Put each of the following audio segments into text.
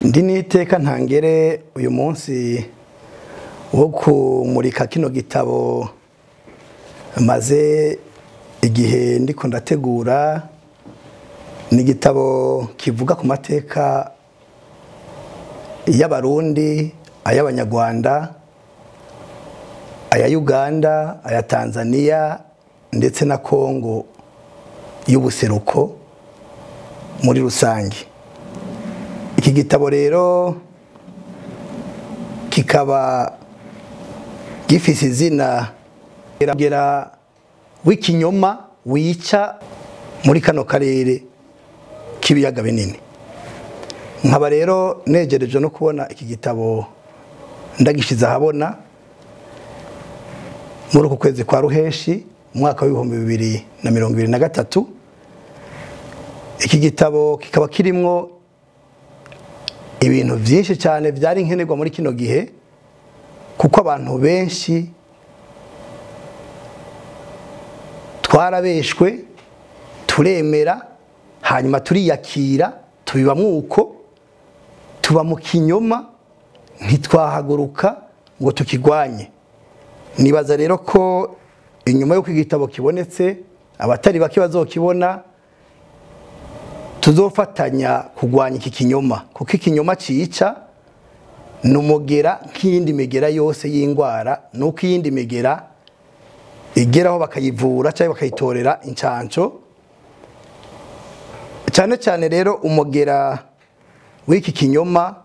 Ndi n'iteka ntangere uyu munsi wo kumurika kino gitabo maze igihe ndiko ndategura. Ni igitabo kivuga ku mateka y'Abarundi, ay'Abanyarwanda, aya Uganda, aya Tanzania ndetse na Kongo y'ubuseruko muri rusange. Iki gitabo rero kikaba gifise izina gera w'ikinyoma wica muri kano karere k'ibiyaga binini. Nkaba rero negereje no kubona iki gitabo ndagishize ahabona muri uku kwezi kwa Ruheshi umwaka w'2023. Iki gitabo kikaba kirimwo ibintu byinshi cyane byari nkenerwa muri kino gihe, kuko abantu benshi twarabeshwe turemera hanyuma turiyakira tubiba uko tuba mu kinyoma, ntitwahaguruka ngo tukigwanye. Nibaza rero ko inyuma y'uko igitabo kibonetse abatari bake bazokibona, tuzofatanya kugwanya iki kinyoma, kuko ikinyoma cica numugera nk'iyindi migera yose y'ingwara, nuko iyindi migera igeraho bakayivura cyangwa bakayitorera incanco. Cyane cyane rero umugera w'iki kinyoma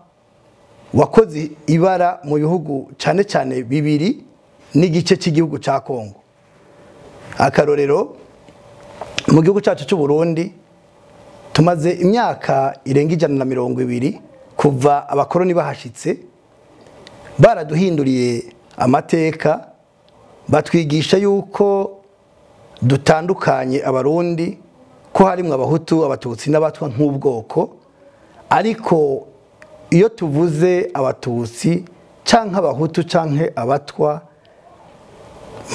wakoze ibara mu bihugu cyane cyane bibiri n'igice cy'igihugu ca Kongo. Akarorero, mu gihugu cyacu cy'u Burundi tumaze imyaka irenga 120 kuva abakoroni bahashitse, baraduhinduriye amateka, batwigisha yuko dutandukanye Abarundi, ko harimwo Abahutu, Abatutsi n'Abatwa nk'ubwoko. Ariko iyo tuvuze Abatutsi canke Abahutu canke Abatwa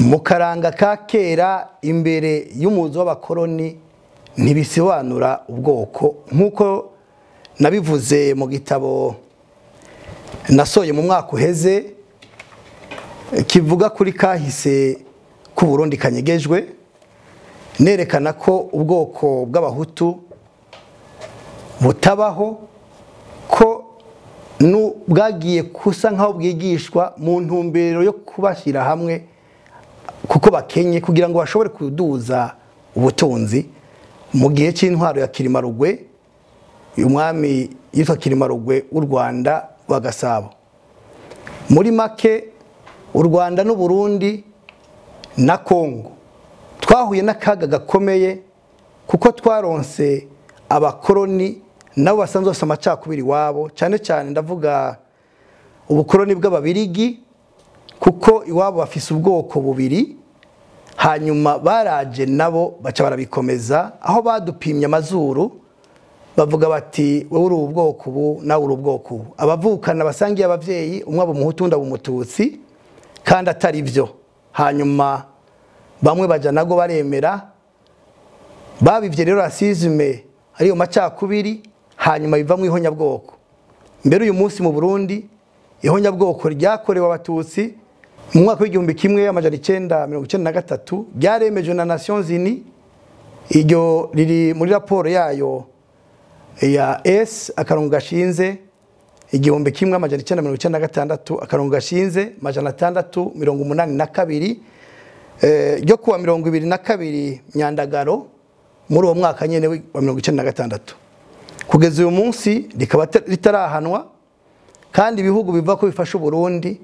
mu karanga ka kera imbere y'umuzo w'abakoroni ntibisobanura ubwoko, nk'uko nabivuze mu gitabo nasoye mu mwaka uheze kivuga kuri kahise ku Burundi kanyegejwe, nerekana ko ubwoko bw'Abahutu butabaho, ko bwagiye kusa nkaho bwigishwa mu ntumbero yo kubashyira hamwe kuko bakenye, kugira ngo bashobore kuduza ubutunzi. Mu gihe cy'intwaro ya Kirimarugwe, umwami yitwa Kirimarugwe w'u Rwanda rwa Gasabo. Muri make, u Rwanda n'u Burundi na Kongo twahuye n'akaga gakomeye, kuko twaronse abakoroni nabo basanzwe bafite amacakubiri iwabo, cyane cyane ndavuga ubukoroni bw'Ababirigi, kuko iwabo bafise ubwoko bubiri. Hanyuma baraje nabo baca barabikomeza, aho badupimye amazuru bavuga bati wowe uri ubwoko ubu nawe uri ubwoko ubu. Abavukana basangiye abavyeyi, umwe aba Umuhutu undi aba Umututsi, kandi atari byo. Hanyuma bamwe baja nago baremera, babivye rero racisme ariyo macakubiri, hanyuma bivamwo ihonyabwoko. Mbere uyu munsi mu Burundi ihonyabwoko ryakorewe Abatutsi mu mwaka w'1993 ryaremejwe na Nations Unies. Iryo riri muri raporo yayo ya S akarongo gashinze 1996 akarongo gashinze 682 ryo kuwa 22 Nyandagaro muri uwo mwaka nyene wa 1996. Kugeza uyu munsi rikaba ritarahanwa, kandi ibihugu biva ko bifasha Burundi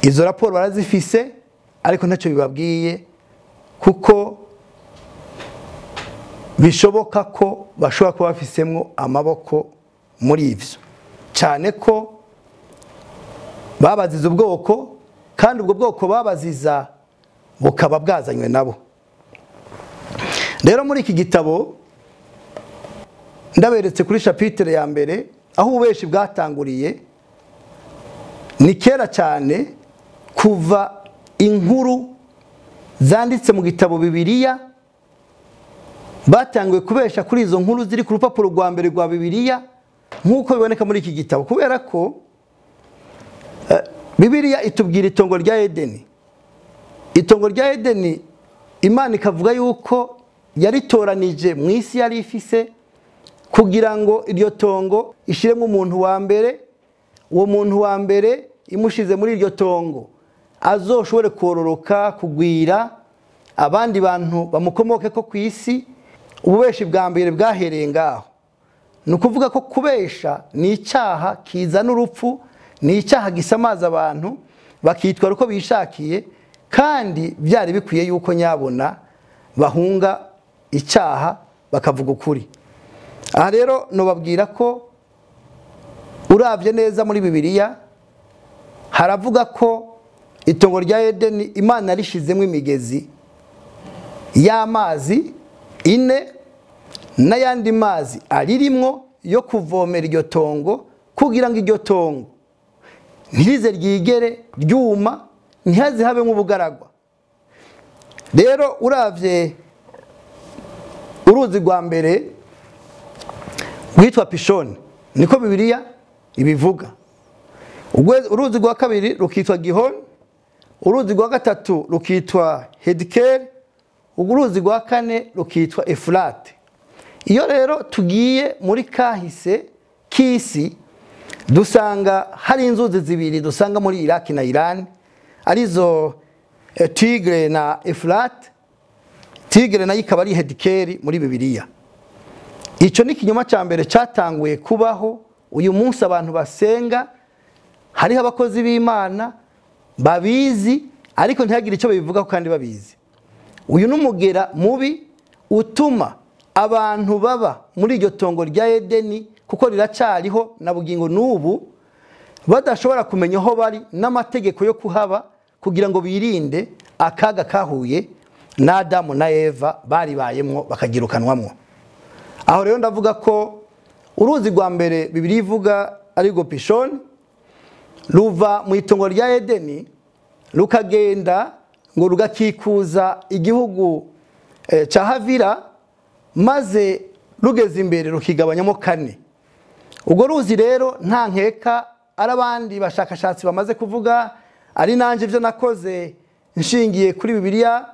izo raporo barazifise, ariko ntacyo bibabwiye, kuko bishoboka ko bashobora kuba bafisemwo amaboko muri ivyo, cyane ko babaziza ubwoko, kandi ubwo bwoko babaziza bukaba bwazanywe nabo. Rero muri iki gitabo ndaberetse kuri chapitre ya mbere aho ububeshi bwatanguriye. Ni kera cyane, kuva inkuru zanditse mu gitabo Bibiliya batanguye kubesha kuri izo nkuru ziri ku rupapuro rwa mbere rwa Bibiliya, Nk'uko biboneka muri iki gitabo, kubera ko Bibiliya itubwira itongo rya Edeni. Itongo rya Edeni Imana ikavuga yuko yaritoranije mu isi yari ifise kugira ngo iryo tongo ishiremo umuntu wa mbere. Uwo muntu wa mbere imushize muri iryo tongo azoshobore kororoka, kugwira, abandi bantu bamukomoke ko ku isi. Ububeshi bwa mbere bwahereye ngaho. Ni ukuvuga ko kubesha ni icyaha kizana urupfu, ni icyaha gisamaza abantu bakitwara uko bishakiye, kandi byari bikwiye yuko nyabona bahunga icyaha bakavuga ukuri. Aha rero nobabwira ko uravye neza muri Bibiliya haravuga ko itongo rya Edeni Imana yarishizemo imigezi y'amazi ine n'ayandi mazi aririmwo yo kuvomera iryo tongo, kugira ngo iryo tongo ntirize ryigere ryuma, ntihaze habe nk'ubugaragwa. Rero uravye uruzi rwa mbere rwitwa Pishoni, niko Bibiliya ibivuga. Uruzi rwa kabiri rukitwa Gihoni, uruzi rwa gatatu rukitwa Hedikeri, uruzi rwa kane rukitwa Efurate. Iyo rero tugiye muri kahise k'isi dusanga hari inzuzi zibiri dusanga muri Iraki na Iran, arizo Tigre na Efurate. Tigre nayo ikaba ari Hedikeri muri Bibiliya. Ico ni kinyoma ca mbere cyatanguye kubaho. Uyu munsi abantu basenga, hariho abakozi b'Imana babizi ariko ntihagire icyo babivuga kandi babizi. Uyu n'umugera mubi utuma abantu baba muri iryo tongo rya Edeni, kuko riracariho na bugingo n'ubu, badashobora kumenya aho bari n'amategeko yo kuhaba kugira ngo birinde akaga kahuye na Adamu na Eva baribayemwo bakagirukanwamwo. Aho rero ndavuga ko uruzi rwa mbere Bibiliya ivuga ari rwo Pishoni, ruva mu itongo rya Edeni rukagenda ngo rugakikuza igihugu ca Havira, maze rugeze imbere rukigabanyamo kane. Ubwo ruzi rero nta nkeka ari abandi bashakashatsi bamaze kuvuga, ari nanje ivyo nakoze nshingiye kuri Bibiliya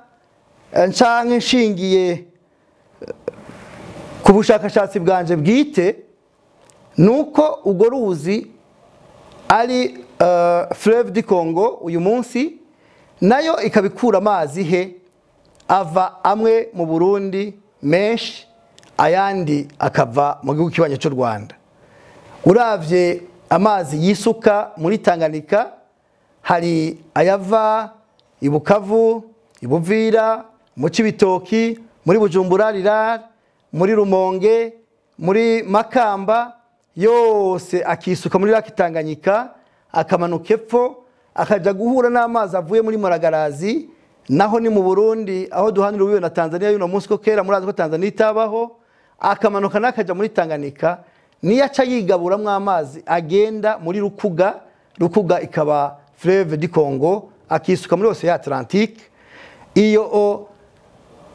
ncanke nshingiye ku bushakashatsi bwanje bwite, nuko ubwo ruzi ari Fleuve du Congo uyu munsi, nayo ikabikura amazi he ava amwe mu Burundi menshi, ayandi akava mu gihugu kibanye cy'u Rwanda. Uravye amazi yisuka muri Tanganyika, hari ayava i Bukavu, i Buvira, mu Cibitoki, muri Bujumbura Rirare, muri Rumonge, muri Makamba, yose akisuka muri Lake Tanganyika, akamanuka epfo akaja guhura n'amazi avuye muri Muragarazi, naho ni mu Burundi aho duhanira ubuyo na Tanzania y'uno munsi, ko kera murazi ko Tanzania itabaho, akamanuka nakaja muri Tanganyika, niyo aca yigaburamwo amazi agenda muri Rukuga, Rukuga ikaba Fleuve du Congo, akisuka muri Océan Atlantique. Iyo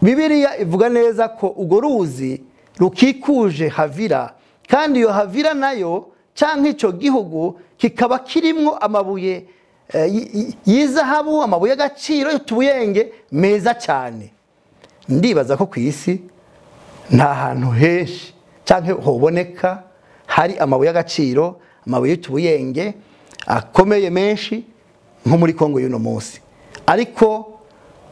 Bibiliya ivuga neza ko ugo ruzi rukikuje Havira, kandi iyo Havira nayo canke ico gihugu kikaba kirimwo amabuye y'izahabu, amabuye y'agaciro y'utubuyenge meza cyane. Ndibaza ko ku isi nta hantu henshi canke hoboneka hari amabuye y'agaciro, amabuye y'utubuyenge akomeye menshi nko muri Kongo y'uno munsi. Ariko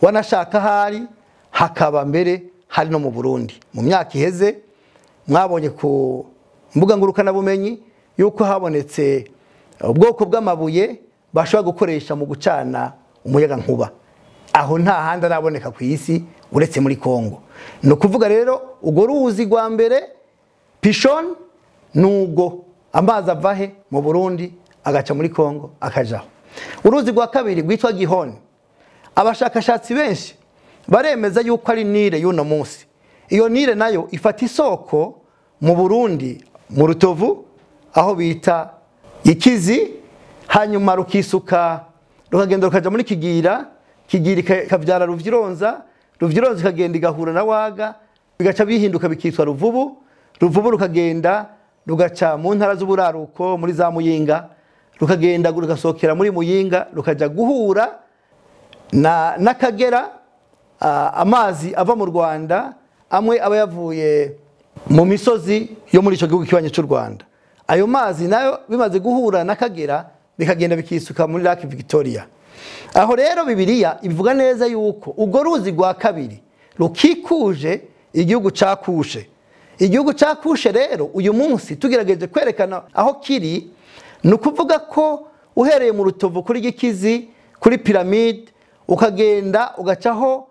wanashaka hari hakaba mbere hari no mu Burundi. Mu myaka iheze mwabonye ku mbuga ngurukana bumenyi yuko habonetse ubwoko bw'amabuye bashobora gukoresha mu gucana umuyaga nkuba. Aho nta handi araboneka ku isi uretse muri Kongo. Ni ukuvuga rero ugo ruzi rwa mbere Pishon nugo amazi avahe mu Burundi agaca muri Kongo akajaho. Uruzi rwa kabiri rwitwa Gihoni, abashakashatsi benshi baremeza yuko ari Nile y'uno munsi. Iyo Nile nayo ifata isoko mu Burundi mu Rutovu aho bita Ikizi, hanyuma rukisuka rukagenda rukaja muri Kigira, Kigira ikavyara Ruvyironza, Ruvyironza ikagenda igahura na Waga, bigaca bihinduka bikitwa Ruvubu, Ruvubu rukagenda rugaca mu ntara z'uburaruko muri za Muyinga, rukagenda rugasohokera muri Muyinga, rukajya guhura n'Akagera. Amazi ava mu Rwanda amwe aba yavuye mu misozi yo muri icyo gihugu kibanyi cy'u Rwanda. Ayo mazi nayo bimaze guhura n'Akagera bikagenda bikisuka muri Lake Victoria. Aho rero Bibiliya ivuga neza yuko urwo ruzi rwa kabiri rukikuje igihugu ca Kushe. Igihugu ca Kushe rero uyu munsi tugerageje kwerekana aho kiri, ni ukuvuga ko uhereye mu Rutovu kuri Gikizi, kuri piramide, ukagenda ugacaho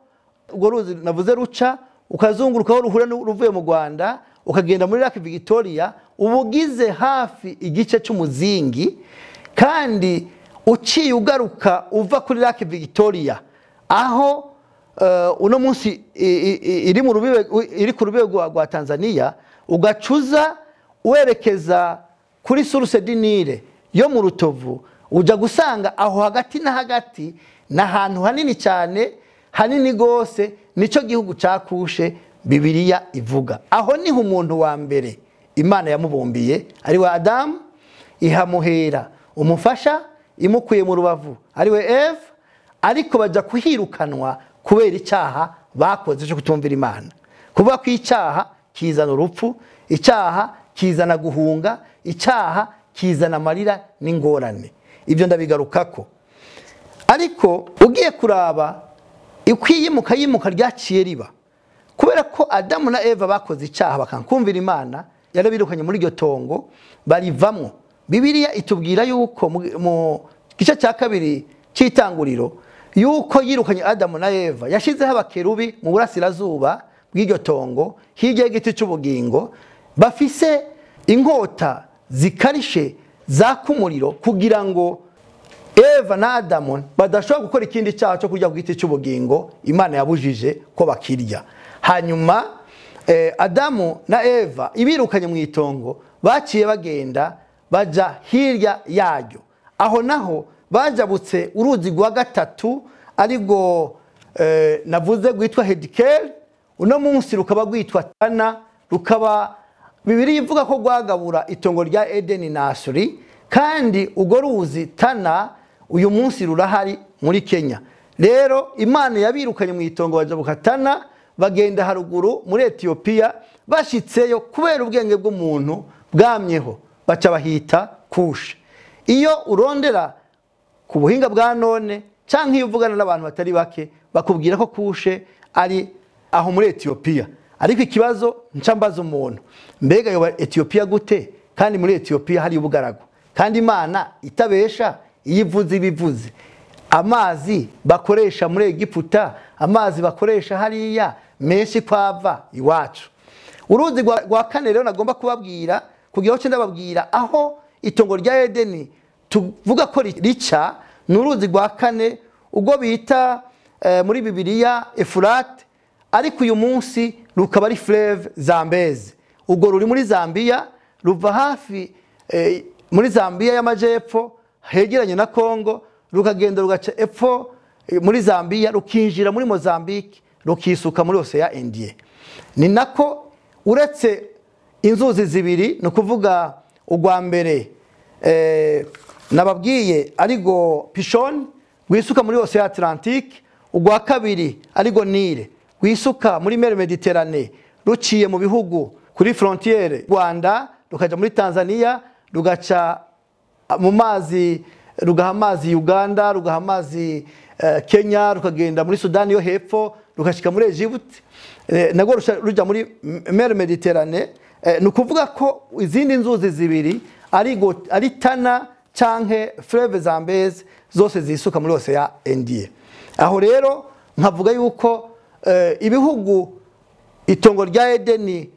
urwo ruzi navuze ruca, ukazungurukaho ruhura ruvuye mu Rwanda, ukagenda muri Lake Victoria, ubugize hafi igice cy'umuzingi. Kandi uciye ugaruka uva kuri Lake Victoria, aho uno munsi iri mu rubibe, iri ku rubibe rwa Tanzania, ugacuza werekeza kuri Source du Nile yo mu Rutovu, uja gusanga aho hagati na hagati na hantu hanini cyane, hanini gose, nico gihugu ca Kushe Bibiliya ivuga. Aho niho umuntu wa mbere Imana yamubumbiye, ari we Adamu, ihamuhera umufasha imukuye mu rubavu, ari we Eve, ariko baja kuhirukanwa kubera icyaha bakoze cyo kutumvira Imana. Kuvuga ko icyaha kizana urupfu, icyaha kizana guhunga, icyaha kizana amarira n'ingorane. Ibyo ndabigarukako. Ariko ugiye kuraba ikwiyimuka yimuka ryaciye riba, kubera ko Adamu na Eva bakoze icyaha bakankumvira Imana, yarabirukanye muri iryo tongo barivamwo. Bibiliya itubwira yuko mu gice cya kabiri cy'itanguriro yuko yirukanye Adamu na Eva, yashizeho abakerubi mu burasirazuba bw'iryo tongo hirya y'igiti cy'ubugingo, bafise inkota zikarishe zaka umuriro, kugira ngo Eva na Adamu badashobora gukora ikindi cyaha cyo kurya ku giti cy'ubugingo Imana yabujije ko bakirya. Hanyuma Adamu na Eva ibirukanye mu itongo, baciye bagenda baja hirya yaryo. Aho naho bajabutse uruzi rwa gatatu, ariko navuze rwitwa Hedikel, uno munsi rukaba rwitwa Tana, rukaba Bibiliya ivuga ko rwagabura itongo rya Edeni na Asuri. Kandi urwo ruzi Tana uyu munsi rurahari muri Kenya. Rero Imana yabirukanye mu itongo bajabuka Tana, bagenda haruguru muri Ethiopia, bashitseyo kubera ubwenge bw'umuntu bwamyeho baca bahita Kushe. Iyo urondera ku buhinga bwa none canke iyo uvugana n'abantu batari bake, bakubwira ko Kushe ari aho muri Ethiopia. Ariko ikibazo ncambaza umuntu, mbega yoba Ethiopia gute kandi muri Ethiopia hari ubugaragu, kandi Imana itabesha iyivuze ibivuze? Amazi bakoresha muri Egiputa, amazi bakoresha hariya menshi kwava iwacu. Uruzi rwa kane rero nagomba kubabwira, kugira ngo ndababwira aho itongo rya Edeni tuvuga ko rica, ni uruzi rwa kane ubwo bita muri Bibiliya Efurate, ariko uyu munsi rukaba ari Fleuve Zambezi. Ubwo ruri muri Zambia, ruva hafi muri Zambia y'amajepfo hegeranye na Kongo, rukagenda rugaca epfo muri Zambia, rukinjira muri Mozambique, rukisuka muri Ocean Indien. Ni nako uretse inzuzi zibiri, ni ukuvuga urwa mbere nababwiye arigo Pishon rwisuka muri Ocean Atlantique, urwa kabiri arigo Nile rwisuka muri Mer Mediterane, ruciye mu bihugu kuri frontiere Rwanda, rukaja muri Tanzania, rugaca mu mazi, rugaha amazi Uganda, rugaha amazi Kenya, rukagenda muri Sudani yo hepfo, rukashika muri Egypt, nagwo ruja muri Mer Mediterane. Ni ukuvuga ko izindi nzuzi zibiri ari Tana canke Fleuve Zambezi zose zisuka muri Ocean Indien. Aho rero nkavuga yuko ibihugu itongo rya Edeni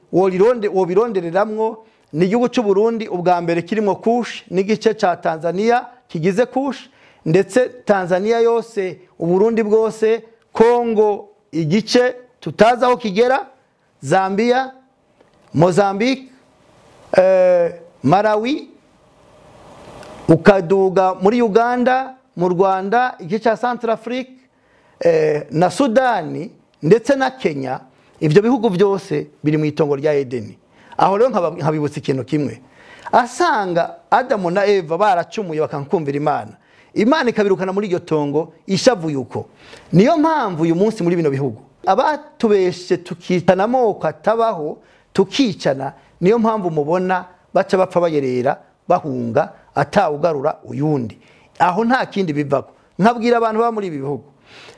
wobirondereramwo ni igihugu cy'u Burundi ubwa mbere kirimo Kush n'igice ca Tanzania kigize Kush, ndetse Tanzania yose, Uburundi bwose, Kongo igice tutazi aho kigera, Zambia, Mozambique, Malawi, ukaduga muri Uganda, mu Rwanda, igice ca Centrafrique, na Sudani ndetse na Kenya. Ibyo bihugu byose biri mu itongo rya Edeni. Aho rero nkabibutsa ikintu kimwe. Asanga Adamu na Eva baracumuye bakankumvira Imana, Imana ikabirukana muri iryo tongo ishavuye uko. Niyo mpamvu uyu munsi muri bino bihugu abatubeshe tukitana amoko atabaho tukicana. Niyo mpamvu mubona baca bapfa bayerera bahunga atawugarura uyundi. Aho nta kindi bivako. Nkabwira abantu ba muri ibi bihugu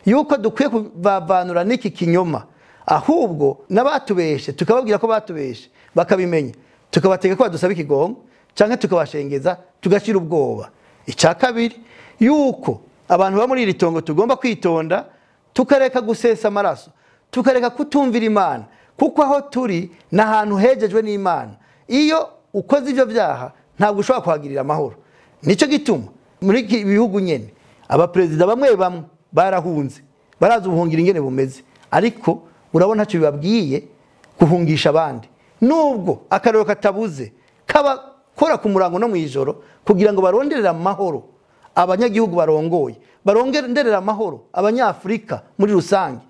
yuko dukwiye kubavanura n'iki kinyoma, ahubwo n'abatubeshe tukababwira ko batubeshe bakabimenya, tukabatega ko badusaba ikigongo canke tukabashengeza tugashira ubwoba. Icya kabiri, yuko abantu ba muri iri tongo tugomba kwitonda, tukareka gusesa amaraso, tukareka kutumvira Imana, kuko aho turi n'ahantu hejejwe n'Imana. Iyo ukoze ivyo vyaha ntabwo ushobora kuhagirira amahoro. Nico gituma muri iki bihugu nyene abaperezida bamwe bamwe barahunze, barazi ubuhungira ingene bumeze, ariko urabona ntacyo bibabwiye guhungisha abandi, nubwo akarero katabuze kabakora ku murango no mwijoro kugira ngo baronderere amahoro abanyagihugu barongoye, baronderere amahoro abanyafrika muri rusange,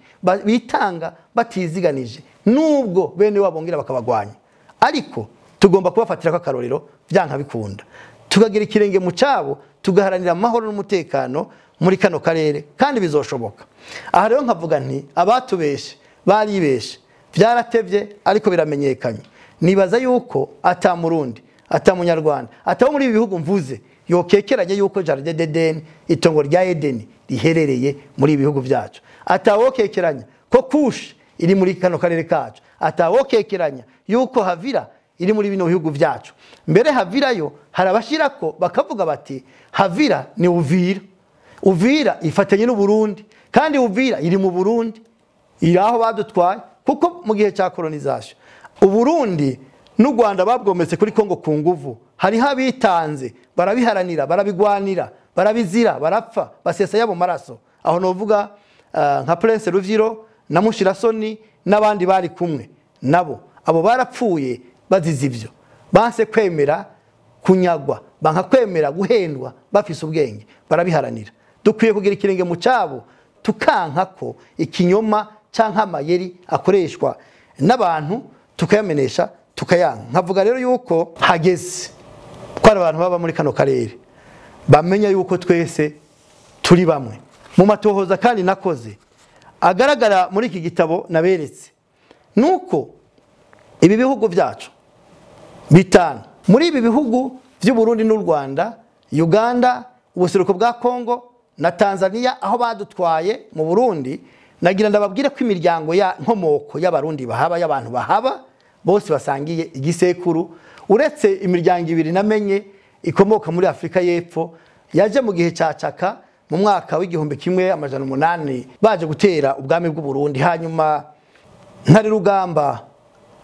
bitanga batiziganije, nubwo bene wabo bongera bakabagwanya. Ariko tugomba kubafatira ko akarorero byanka bikunda, tukagira ikirenge mu cabo, tugaharanira amahoro n'umutekano muri kano karere, kandi bizoshoboka. Aha rero nkavuga nti abatubeshe baribeshe, byaratevye ariko biramenyekanye. Nibaza yuko ata Murundi, ata Munyarwanda, ata muri ibi bihugu mvuze yokekeranye yuko Jardin d'Eden, itongo rya Eden riherereye muri ibi bihugu byacu. Atawokekeranya ko Kush iri muri kano karere kacu, atawokekeranya yuko Havira iri muri bino bihugu byacu. Mbere Havira yo harabashirako bakavuga bati Havira ni Uvira, Uvira ifatanye n'u Burundi, kandi Uvira iri mu Burundi, iri aho badutwaye, kuko mu gihe cya colonization Uburundi n'u Rwanda babwometse kuri Kongo ku nguvu. Hariho abitanze barabiharanira, barabigwanira, barabizira, barapfa, basesa yabo maraso. Aho novuga nka Prince Ruviro na Mushirasoni n'abandi bari kumwe nabo, abo barapfuye bazize ivyo. Banse kwemera kunyagwa, banka kwemera guhendwa, bafise ubwenge barabiharanira. Dukwiye kugira ikirenge mu cabo, tukanka ko ikinyoma canke amayeri akoreshwa n'abantu tukayamenesha tukayanka. Nkavuga rero yuko hageze ko abantu baba muri kano karere bamenya yuko twese turi bamwe. Mu matohoza kandi nakoze agaragara muri iki gitabo naberetse, nuko ibi bihugu byacu bitanu, muri ibi bihugu by'u Burundi n'u Rwanda, Uganda, ubuseruko bwa Kongo na Tanzania aho badutwaye mu Burundi, nagira ndababwire ko imiryango ya nkomoko y'abarundi bahaba, y'abantu bahaba bose basangiye igisekuru, uretse imiryango ibiri namenye ikomoka muri Afrika y'Epfo yaje mu gihe ca Caka mu mwaka w'1800 baje gutera ubwami bw'u Burundi. Hanyuma Ntare Rugamba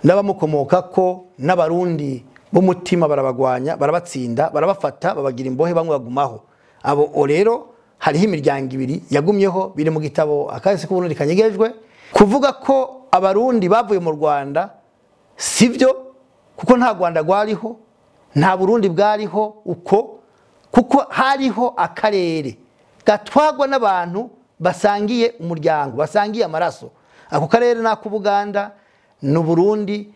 n'abamukomoka ko n'abarundi b'umutima barabagwanya, barabatsinda, barabafata, babagira imbohe, bamwe bagumaho. Abo rero hariho imiryango ibiri yagumyeho, biri mu gitabo akahise k'Uburundi kanyegejwe. Kuvuga ko abarundi bavuye mu Rwanda sivyo, kuko nta Rwanda rwariho, nta Burundi bwariho uko, kuko hariho akarere gatwagwa n'abantu basangiye umuryango, basangiye amaraso. Ako karere nako Buganda, n'u Burundi,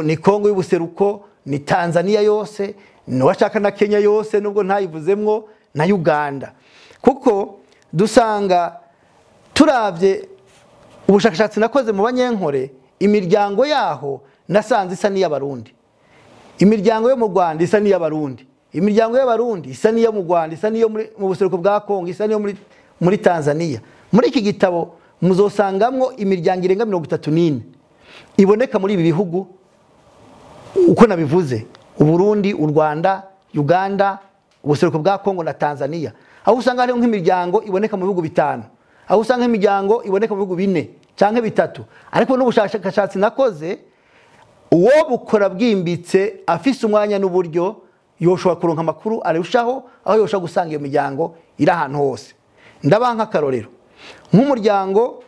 ni Kongo y'ubuseruko, ni Tanzania yose, n'uwashaka na Kenya yose nubwo ntayivuzemwo, na Uganda. Kuko dusanga turavye ubushakashatsi nakoze mu banyenkore, imiryango yaho nasanze isa n'iy'abarundi, imiryango yo mu Rwanda isa n'iy'abarundi, imiryango y'abarundi isa n'iyo mu Rwanda, isa n'iyo mu buseruko bwa Kongo, isa n'iyo muri Tanzania. Muri iki gitabo muzosangamwo imiryango irenga 34 iboneka muri ibi bihugu uko nabivuze: Uburundi, u Rwanda, Uganda, ubuseruko bwa Kongo na Tanzania. Aho usanga hariho nk'imiryango iboneka mu bihugu bitanu, aho usanga imiryango iboneka mu bihugu bine canke bitatu. Ariko n'ubushakashatsi nakoze, uwo bukora bwimbitse afise umwanya n'uburyo yoshobora kuronka amakuru arushaho, aho yoshobora gusanga iyo miryango iri ahantu hose. Ndabanka akarorero nk'umuryango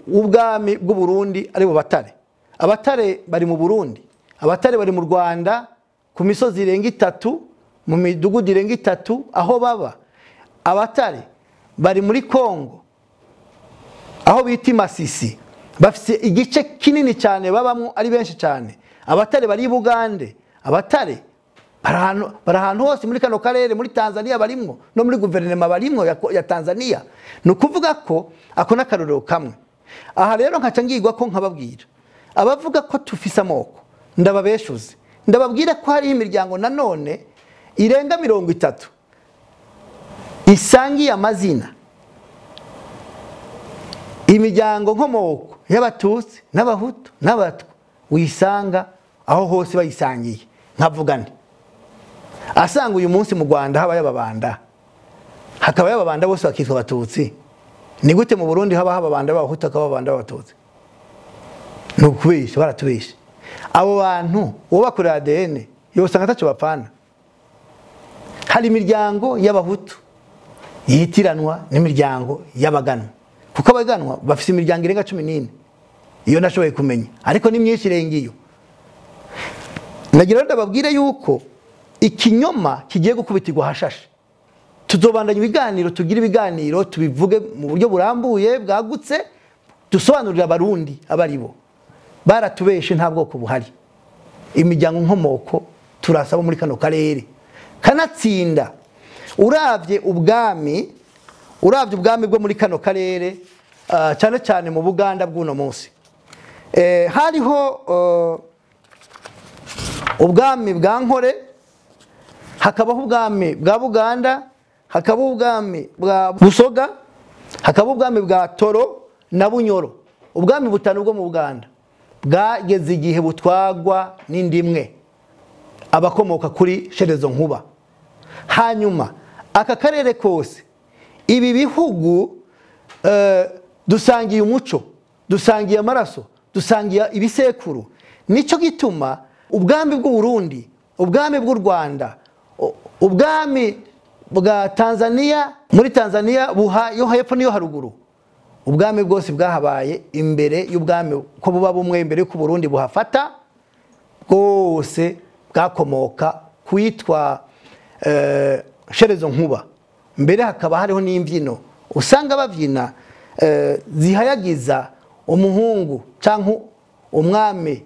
w'ubwami bw'u Burundi ari bo Batare. Abatare bari mu Burundi, Abatare bari mu Rwanda ku misozi irenga itatu, mu midugudu irenga itatu aho baba. Abatare bari muri Kongo aho bita Masisi, bafise igice kinini cyane babamwo ari benshi cyane. Abatare bari Bugande, abatare bari ahantu hose muri kano karere, muri Tanzania barimwo, no muri guverinoma barimwo ya Tanzania. Ni ukuvuga ko ako n'akarorero kamwe. Aha rero nkaca ngirwa ko nkababwira abavuga ko tufise amoko, ndababeshuze, ndababwira ko hariho imiryango nanone irenga 30 isangiye amazina, imiryango nkomoko y'Abatutsi n'Abahutu n'Abatwa, uyisanga aho hose bayisangiye. Nkavuga nti asanga uyu munsi mu Rwanda habaye ababanda, hakaba ababanda bose bakitwa Abatutsi, ni gute mu Burundi haba ababanda b'Abahutu hakaba ababanda b'Abatutsi? Ni ukubesha, baratubesha. Abo bantu uwo bakorera ADN yosanga ataco bapfana. Hari imiryango y'Abahutu yitiranwa n'imiryango y'Abaganwa, kuko Abaganwa bafise imiryango irenga 14, iyo nashoboye kumenya, ariko ni myinshi irenga iyo. Nagira ngo ndababwire yuko ikinyoma kigiye gukubitirwa hashashe. Tuzobandanya ibiganiro, tugira ibiganiro tubivuge mu buryo burambuye bwagutse, dusobanurira Abarundi abaribo. Baratubeshe, nta bwoko buhari. Imiryango nkomoko turasaba muri kano karere. Kanatsinda uravye ubwami, uravye ubwami bwo muri kano karere, cyane cyane mu Buganda bw'uno munsi, hariho ubwami bwa Nkore, hakabaho ubwami bwa Buganda, hakabaho ubwami bwa Busoga, hakabaho ubwami bwa Toro na Bunyoro. Ubwami butanu bwo mu Buganda bwageze igihe butwagwa n'indimwe, abakomoka kuri Sherezo Nkuba. Hanyuma aka karere kose, ibi bihugu dusangiye umuco, dusangiye amaraso, dusangiye ibisekuru. Nico gituma ubwami bw'u Burundi, ubwami bw'u Rwanda, ubwami bwa Tanzania, muri Tanzania buha yo hepfo niyo haruguru, ubwami bwose bwahabaye imbere y'ubwami ko buba bumwe imbere y'uko Burundi buhafata, bwose bwakomoka kwitwa Sherezo Nkuba. Mbere hakaba hariho n'imbyino usanga bavyina zihayagiza umuhungu canke umwami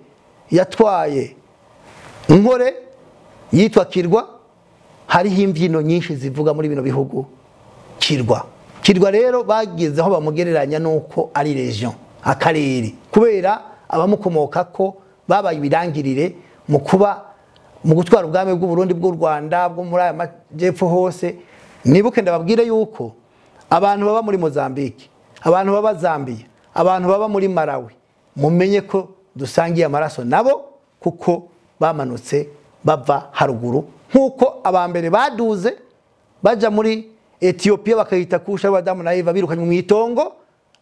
yatwaye Nkore yitwa Kirwa. Hariho imbyino nyinshi zivuga muri bino bihugu Kirwa. Kirwa rero bageze aho bamugereranya nuko ari region, akarere, kubera abamukomoka ko babaye ibirangirire mu kuba mu gutwara ubwami bw'u Burundi, bw'u Rwanda, bwo muri aya majepfo hose. Nibuke ndababwire yuko abantu baba muri Mozambique, abantu baba Zambia, abantu baba muri Malawi, mumenye ko dusangiye amaraso nabo, kuko bamanutse bava haruguru, nkuko abambere baduze baja muri Ethiopia bakayita kusha Adamu na Eva birukanywe mu itongo,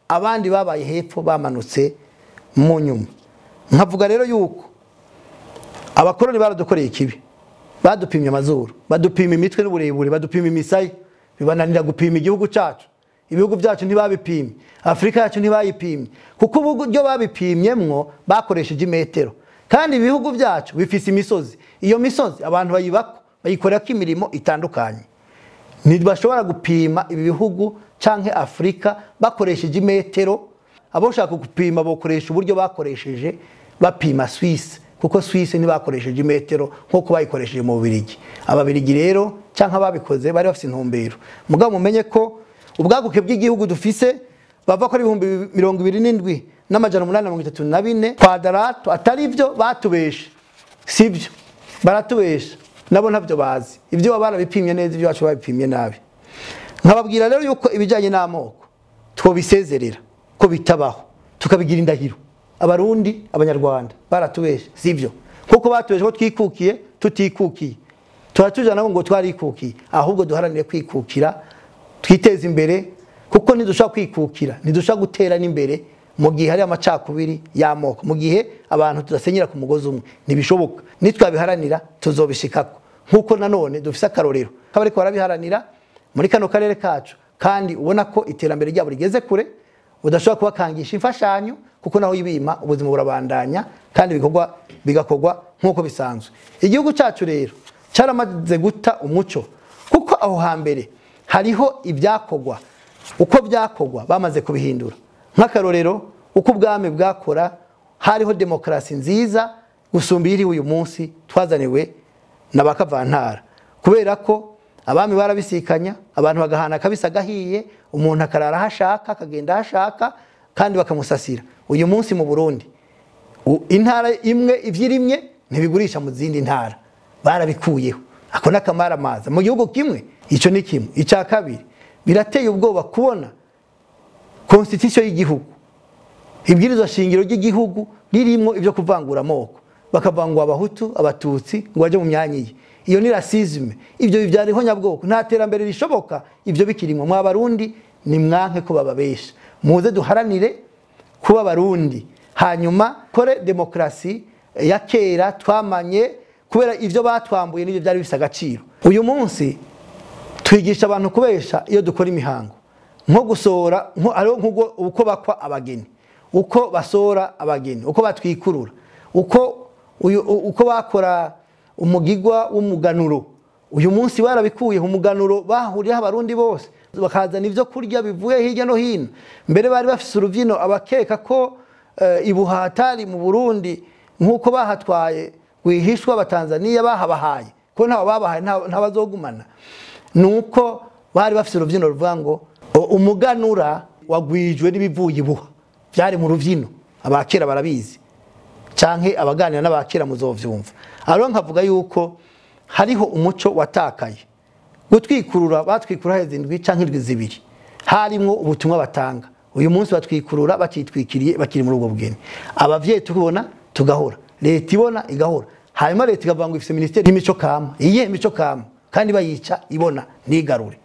abandi babaye hepfo bamanutse mu nyuma. Nkavuga rero yuko abakoroni baradukoreye ikibi, badupimye amazuru, badupima imitwe n'uburebure, badupima imisaya, bibananira gupima igihugu cyacu. Ibihugu byacu ntibabipimye, Afrika yacu ntibayipimye, kuko uburyo babipimyemwo bakoresheje imetero. Kandi ibihugu byacu bifise imisozi, iyo misozi abantu bayibako bayikorerako imirimo itandukanye. Ntibashobora gupima ibi bihugu canke Afrika bakoresheje imetero. Aboshaka gupima bokoresha uburyo bakoresheje bapima Suisse, kuko Suisse ntibakoresheje imetero nkuko bayikoresheje mu Bubiligi. Ababiligi rero canke ababikoze bari bafise intumbero. Mugabo mumenye ko ubwaguke bw'igihugu dufise bava ko ari 27,834 kwadrato, atari ivyo batubeshe, sivyo baratubesha, nabo ntavyo bazi. Ibyo baba barabipimye neza, ibyo bacu babipimye nabi. Nkababwira rero yuko ibijanye n'amoko twobisezerera ko bitabaho, tukabigira indahiro. Abarundi, Abanyarwanda baratubeshe, sivyo, kuko batubeshe ko twikukiye, tutikukiye. Turatujana ngo twarikukiye, ahubwo duharanire kwikukira, twiteze imbere, kuko ntidushobora kwikukira, ntidushobora gutera n'imbere mu gihe hari amacakubiri y'amoko, mu gihe abantu tudasenyera ku mugozi umwe, ntibishoboka. Nitwabiharanira tuzobishikako, nkuko nanone dufise akarorero kabariko barabiharanira muri kano karere kacu, kandi ubona ko iterambere ryabo rigeze kure, udashobora kubakangisha imfashanyo, kuko naho yibima ubuzima burabandanya kandi ibikorwa bigakorwa nkuko bisanzwe. Igihugu cyacu rero cyaramaze guta umuco, kuko aho hambere hariho ibyakogwa, uko byakogwa bamaze kubihindura. Nk'akarorero, uko ubwami bwakora, hariho demokrasi nziza gusumba iri uyu munsi twazaniwe n'abakavantara, kubera ko abami barabisikanya, abantu bagahana kabisa gahiye, umuntu akarara hashaka akagenda hashaka kandi bakamusasira. Uyu munsi mu Burundi intara imwe ivyirimye ntibigurisha mu zindi ntara, barabikuyeho. Ako nakamara maza mu gihugu kimwe. Ico ni kimwe. Icya kabiri, birateye ubwoba kubona constitution y'igihugu, ibwirizwa shingiro ry'igihugu ririmo ibyo kuvangura amoko, bakavangwa abahutu abatutsi ngo baje mu myanya iyi. Iyo ni racisme, ibyo bivyariho nyabwoko, nta terambere rishoboka ibyo bikirimwo. Mwa Barundi ni mwanke ko bababesha, muze duharanire kuba Barundi, hanyuma kore demokrasi ya kera twamanye, kubera ivyo batwambuye nivyo byari bifise agaciro. Uyu munsi twigisha abantu kubesha iyo dukora imihango, nko gusora, nko uko bakwa abageni, uko basora abageni, uko batwikurura, uko bakora umugigwa w'umuganuro. Uyu munsi barabikuye umuganuro, bahuriye abarundi bose bakazana ivyo kurya bivuye hirya no hino. Mbere bari bafise uruvyino abakeka ko ibuhatari mu Burundi nkuko bahatwaye gwihishwa abatanzania bahabahaye, ko ntawe babahaye ntabazogumana. Nuko bari bafise uruvyino ruvuga ngo umuganura wagwijwe n'ibivuye ibuha, byari mu ruvyino, abakera barabizi canke abaganira n'abakera muzovyumva. Aro nkavuga yuko hariho umuco watakaye. Gutwikurura batwikura heze indwi canke indwi zibiri, harimwo ubutumwa batanga. Uyu munsi batwikurura batitwikiriye bakiri muri ubwo bugeni. Abavyeyi tukubona tugahora, leta ibona igahora, hanyuma leta ikavuga ngo ifise ministeri y'imico kama. Iyihe mico kama? Kandi bayica ibona ntigarure.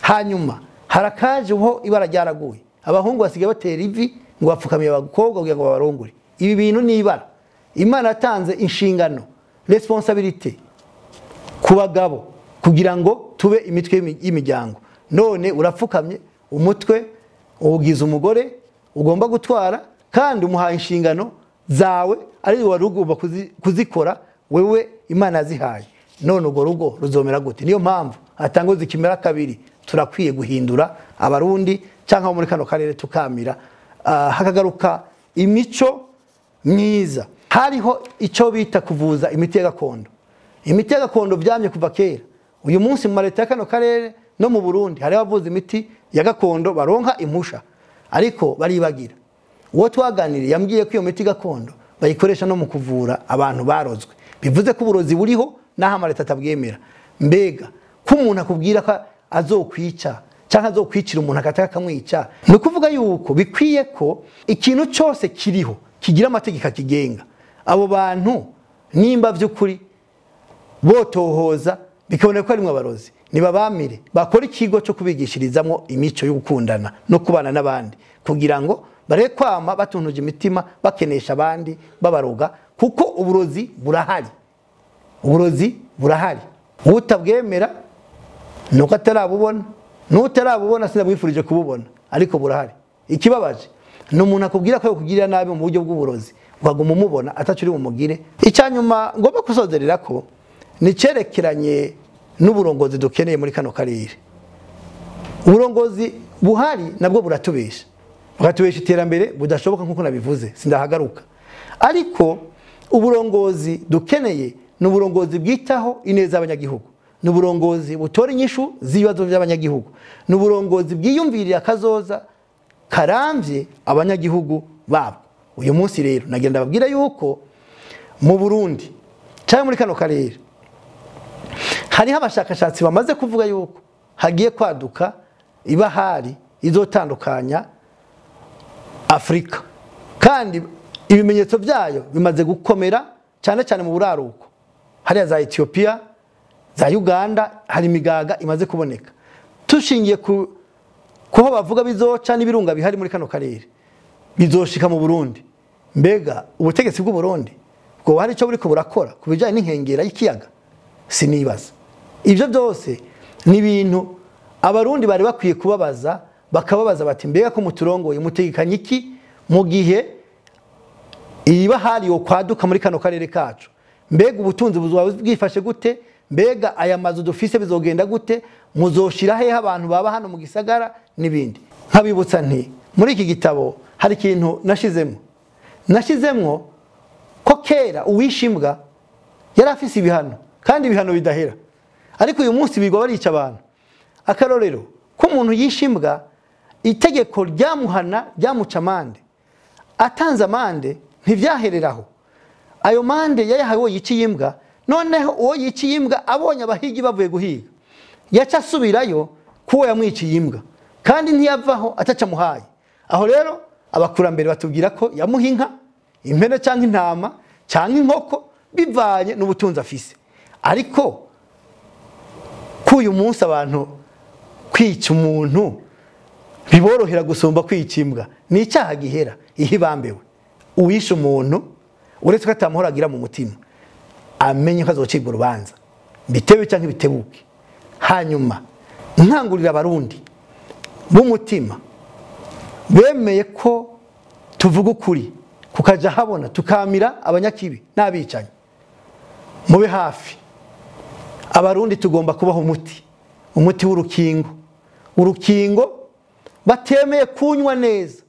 Hanyuma harakaje uho ibara ryaraguye, abahungu basigaye batera ivi ngo bapfukamiye abakobwa kugira ngo babarongore. Ibi bintu ni ibara. Imana yatanze inshingano, responsabilité ku bagabo kugira ngo tube imitwe y'imiryango. None urapfukamye umutwe ugize umugore ugomba gutwara, kandi umuhaye inshingano zawe ari wari ugomba kuzikora wewe Imana yazihaye. None ugo rugo ruzomera gute? Niyo mpamvu atangoze kimera kabiri, turakwiye guhindura abarundi cyangwa muri kano karere tukamira, hakagaruka imico myiza. Hariho icyo bita kuvuza imiti ya gakondo. Imiti ya gakondo byamye kuva kera. Uyu munsi mu leta ya kano karere no mu Burundi hari abavuza imiti ya gakondo baronka impusha, ariko baribagira. Uwo twaganiriye yambwiye ko iyo miti gakondo bayikoresha no mu kuvura abantu barozwe, bivuze ko uburozi buriho naho amareta atabwemera. Mbega ko umuntu akubwira ko azokwica cyangwa azokwicira umuntu akataka akamwica, ni ukuvuga yuko bikwiye ko ikintu cyose kiriho kigira amategeko akigenga. Abo bantu nimba by'ukuri botohoza bikaboneka ko arimwe abarozi, nibabamire bakora ikigo cyo kubigishirizamo imico yo gukundana no kubana n'abandi, kugira ngo bare kwama batuntuje imitima bakenesha abandi babaroga, kuko uburozi burahari. Uburozi burahari, utabwemera nuko atarabubona, nutarabubona sinabwifurije kububona, ariko burahari. Ikibabaje ni umuntu akubwira ko yakugirira nabi mu buryo bw'uburozi, ukaguma umubona atacuri bumugire. Icyanyuma ngomba kusozerera ko ni cerekeranye n'uburongozi dukeneye muri kano karere. Uburongozi buhari nabwo buratubesha, bukatubesha iterambere budashoboka nkuko nabivuze, sindahagaruka. Ariko uburongozi dukeneye ni uburongozi bwitaho ineza y'abanyagihugu, ni uburongozi butora inyishu z'ibibazo by'abanyagihugu, ni uburongozi bwiyumvirira akazoza karamvye abanyagihugu babo. Uyu munsi rero nagenda babwira yuko mu Burundi cyangwa muri kano karere hariho abashakashatsi bamaze kuvuga yuko hagiye kwaduka ibahari izotandukanya Afrika, kandi ibimenyetso byayo bimaze gukomera cyane cyane mu buraruko, hariya za Ethiopia, za Uganda, hari imigaga imaze kuboneka. Tushingiye ku kuho bavuga bizoca n'ibirunga bihari muri kano karere bizoshika mu Burundi. Mbega ubutegetsi bw'u Burundi bwo hari ico buriko burakora kubijanye n'inkengera y'ikiyaga? Sinibaza. Ivyo byose ni ibintu abarundi bari bakwiye kubabaza, bakababaza bati mbega ko muturongoye mutegekanye iki mu gihe ibahari yo kwaduka muri kano karere kacu? Mbega ubutunzi buzaba bwifashe gute? Mbega aya mazu dufise bizogenda gute? Muzoshira hehe abantu baba hano mu gisagara n'ibindi? Nkabibutsa nti muri iki gitabo hari ikintu nashizemo ko Ko kera uwishe imbwa yari afise ibihano, kandi ibihano bidahera, ariko uyu munsi bigwa barica abantu. Akarorero ko umuntu yishe imbwa, itegeko ryamuhana ryamuca amande. Atanze amande, ntivyahereraho. Ayo mande yayahawe uwo yiciye imbwa. Noneho uwo yiciye imbwa abonye abahigi bavuye guhiga, yaca asubirayo kuwo yamwiciye imbwa, kandi ntiyavaho ataca amuhaye. Aho rero abakurambere batubwira ko yamuha inka, impene cyangwa intama cyangwa inkoko, bivanye n'ubutunzi afise. Ariko k'uyu munsi abantu kwica umuntu biborohera gusumba kwica imbwa. Ni icyaha gihera iyo ibambewe. Uwishe umuntu, uretse ko atamuhora agira mu mutima, amenye ko azocibwa urubanza, bitewe cyangwa bitebuke. Hanyuma nkangurira Abarundi b'umutima bemeye ko tuvuga ukuri kukaja habona, tukamira abanyakibi n'abicanyi, mube hafi. Abarundi tugomba kubaho umuti w'urukingo. Urukingo batemeye kunywa neza,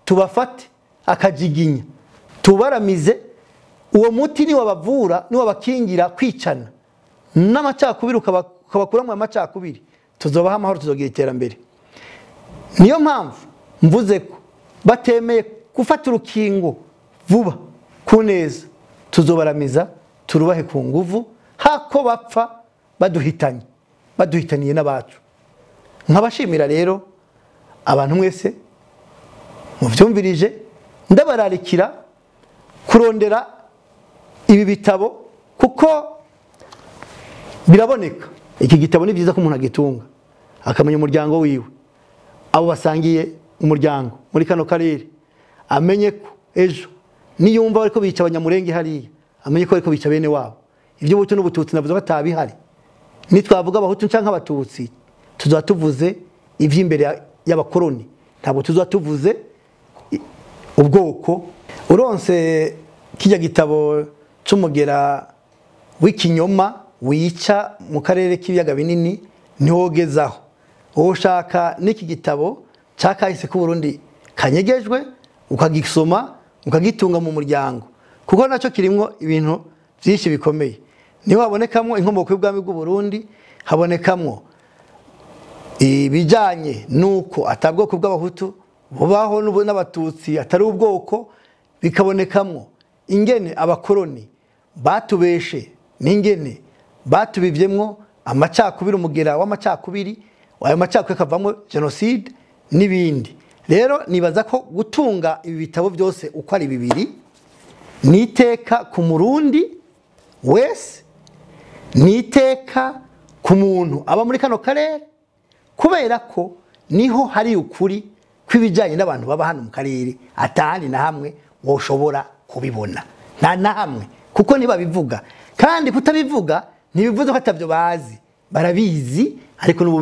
tubafate akajiginya tubaramize. Uwo muti ni wabavura, ni wabakingira kwicana n'amacakubiri, ukabakuramo amacakubiri, tuzobaha amahoro, tuzogira iterambere. Niyo mpamvu mvuze ko batemeye gufata urukingo vuba ku neza, tuzobaramiza turubahe ku nguvu, hako bapfa baduhitanye, baduhitaniye n'abacu. Nkabashimira rero abantu mwese muvyumvirije, ndabararikira kurondera ibi bitabo kuko biraboneka. Iki gitabo ni byiza ko umuntu agitunga, akamenya umuryango wiwe, abo basangiye umuryango muri kano karere, amenye ko ejo niyumva bariko bica Abanyamurenge hariya, amenye ko bariko bica bene wabo. Ibyo Buhutu n'Ubututsi navuze ko atabihari. Nitwavuga Abahutu canke Abatutsi, tuzaba tuvuze ivy'imbere y'abakoroni, ntabwo tuzaba tuvuze ubwoko. Uronse kijya gitabo c'umugera w'ikinyoma wica mu karere k'ibiyaga binini, ntiwogezaho. Ushaka n'iki gitabo cakahise ku Burundi kanyegejwe, ukagisoma, ukagitunga mu muryango, kuko nacyo kirimwo ibintu byinshi bikomeye. Niho habonekamwo inkomoko y'ubwami bw'u Burundi, habonekamwo ibijanye nuko atabwoko bw'Abahutu bubaho n'Abatutsi atari ubwoko, bikabonekamwo ingene abakoroni batubeshe n'ingene batubivyemwo amacakubiri, umugera w'amacakubiri, ayo macakubiri akavamwo jenoside n'ibindi. Rero nibaza ko gutunga ibi bitabo byose uko ari bibiri ni iteka ku Murundi wese, ni iteka ku muntu aba muri kano karere, kubera ko niho hari ukuri kw'ibijyanye n'abantu baba hano mu karere, atahandi na hamwe woshobora kubibona, nta na hamwe, kuko ntibabivuga. Kandi kutabivuga ntibivuze ko atabyo bazi, barabizi, ariko n'ubu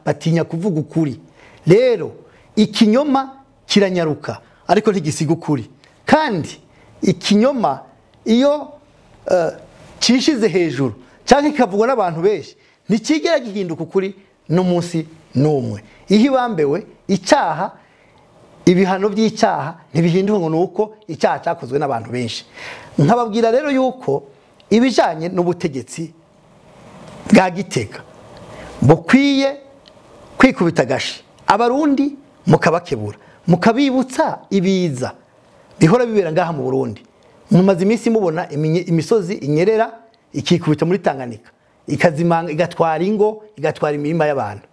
batinya kuvuga ukuri. Rero ikinyoma kiranyaruka, ariko ntigisiga ukuri. Kandi ikinyoma iyo cishize hejuru cyangwa kikavugwa n'abantu benshi, ntikigera gihinduka ukuri n'umunsi n'umwe. Iyo ibambewe icyaha, ibihano by'icyaha ntibihinduka ngo nuko icyaha cyakozwe n'abantu benshi. Nkababwira rero yuko ibijanye n'ubutegetsi bwa Gitega bukwiye kwikubita agashi, Abarundi mukabakebura, mukabibutsa ibiza bihora bibera ngaha mu Burundi. Mumaze iminsi mubona imisozi inyerera ikikubita muri Tanganyika, ikazimanga, igatwara ingo, igatwara imirima y'abantu.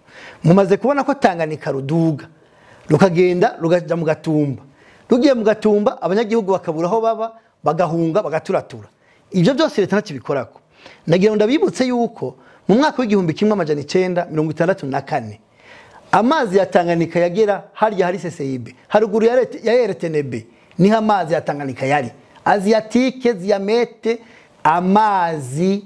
Mumaze kubona ko Tanganyika ruduga rukagenda rukaja mu Gatumba, rugiye mu Gatumba abanyagihugu bakabura aho baba, bagahunga, bagaturatura. Ibyo byose leta ntakibikorako. Nagira ngo ndabibutse yuko mu mwaka w'1964 amazi ya Tanganyika yagera harya hari CCIB, haruguru ya RTNB, niho amazi ya Tanganyika yari Asiatique Ziamete. Amazi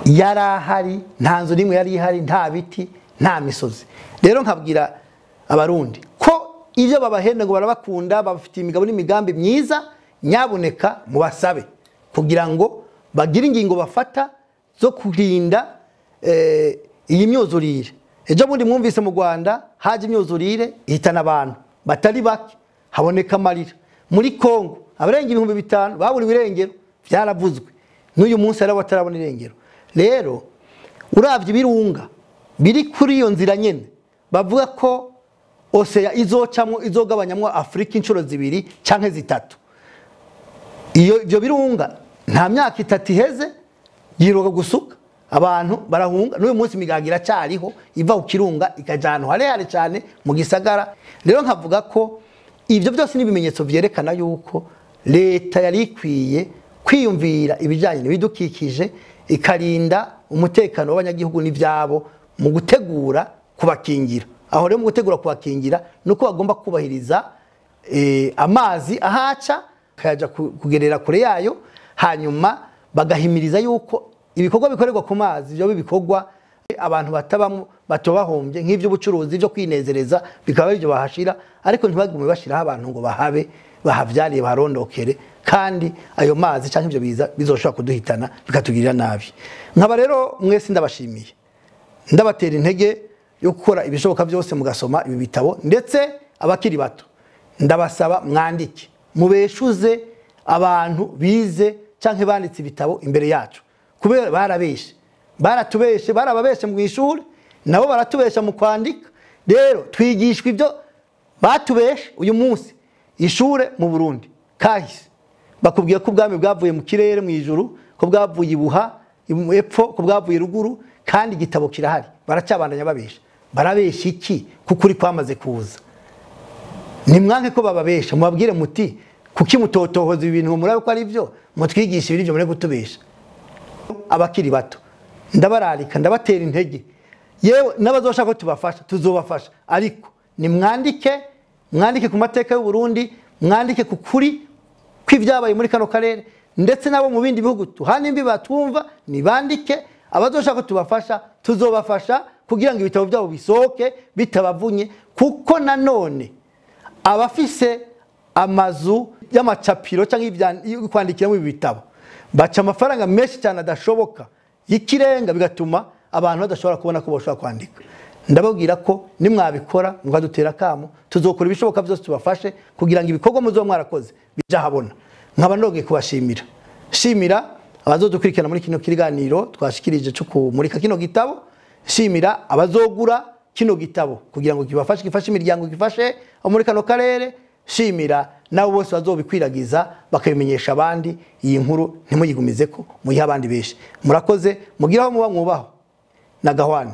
yari ahari, nta nzu n'imwe yari ihari, nta biti, nta misozi. Rero nkabwira Abarundi ko ibyo babahenda ngo barabakunda, babafitiye imigabo n'imigambi myiza, nyabuneka mubasabe kugira ngo bagire ingingo bafata zo kurinda iyi myuzurire. Ejo bundi mwumvise mu Rwanda haje imyuzurire ihitana abantu batari bake, haboneka amarira. Muri Kongo Abarenga 5000 baburiwe irengero, byaravuzwe. N'uyu munsi ari batarabona irengero. Rero uravye ibirunga biri kuri iyo nzira nyene bavuga ko oseya izocamwo, izogabanyamwo Afrika inshuro 2 canke 3. Iyo ibyo birunga nta myaka 3 iheze yiroga gusuka, abantu barahunga. N'uyu munsi imigaga iracyariho iva ku kirunga ikajana harehare cyane mu gisagara. Rero nkavuga ko ibyo byose ni ibimenyetso vyerekana yuko leta yari ikwiye kwiyumvira ibijyanye n'ibidukikije, ikarinda umutekano w'abanyagihugu n'ivyabo mu gutegura kubakingira. Aho rero mu gutegura kubakingira nuko bagomba kubahiriza amazi ahaca kayaja kugerera kure yayo, hanyuma bagahimiriza yuko ibikorwa bikorerwa ku mazi byo bikorwa abantu batabamo batobahombye, nk'ivyo bucuruzi byo kwinezereza bikaba byo bahashira, ariko ntibagume bashiraho abantu ngo bahabe bahavyariye barondokere, kandi ayo mazi canke ivyo biza bizoshobora kuduhitana bikatugirira nabi. Nkaba rero mwese ndabashimiye, ndabatera intege yo gukora ibishoboka byose mugasoma ibi bitabo, ndetse abakiri bato ndabasaba mwandike, mubeshuze abantu bize canke banditse ibitabo imbere yacu, kubera barabeshe, baratubeshe, barababeshe mu ishuri, nabo baratubesha mu kwandika. Rero twigishwa ibyo batubeshe. Uyu munsi ishure mu Burundi kahise bakubwiye ko ubwami bwavuye mu kirere mu ijuru, ko bwavuye ibuha epfo, ko bwavuye ruguru, kandi igitabo kirahari. Baracabandanya babesha. Barabesha iki? Kuko uri kwamaze kuza. Nimwanke ko bababesha, mubabwire muti kuki mutotohoza ibintu murabe ko ari byo, mutwigisha ibiri byo muri gutubesha. Abakiri bato ndabararika, ndabatera intege, yewe n'abazoshaka ko tubafasha tuzobafasha, ariko nimwandike, mwandike ku mateka y'u Burundi, mwandike ku kuri kw'ivyabaye muri kano karere, ndetse nabo mu bindi bihugu tuhana imbi batumva, nibandike. Abazoshaka ko tubafasha tuzobafasha kugira ngo ibitabo byabo bisohoke bitabavunye, kuko nanone abafise amazu y'amacapiro cyangwa kwandikiramo ibi bitabo baca amafaranga menshi cyane adashoboka y'ikirenga, bigatuma abantu badashobora kubona ko bashobora kwandika. Ndababwira ko nimwabikora mukadutera kamo, tuzokora ibishoboka byose tubafashe kugira ngo ibikorwa muzo mwarakoze bija habona. Nkaba ndogeye kubashimira, shimira abazodukurikirana muri kino kiganiro twashikirije cyo kumurika kino gitabo, shimira abazogura kino gitabo kugira ngo kibafashe, gifashe imiryango, gifashe muri kano karere, shimira nabo bose bazobikwiragiza bakabimenyesha abandi. Iyi nkuru ntimuyigumize ko muyiha abandi benshi. Murakoze, mugiraho muba mwubaho na gahwane.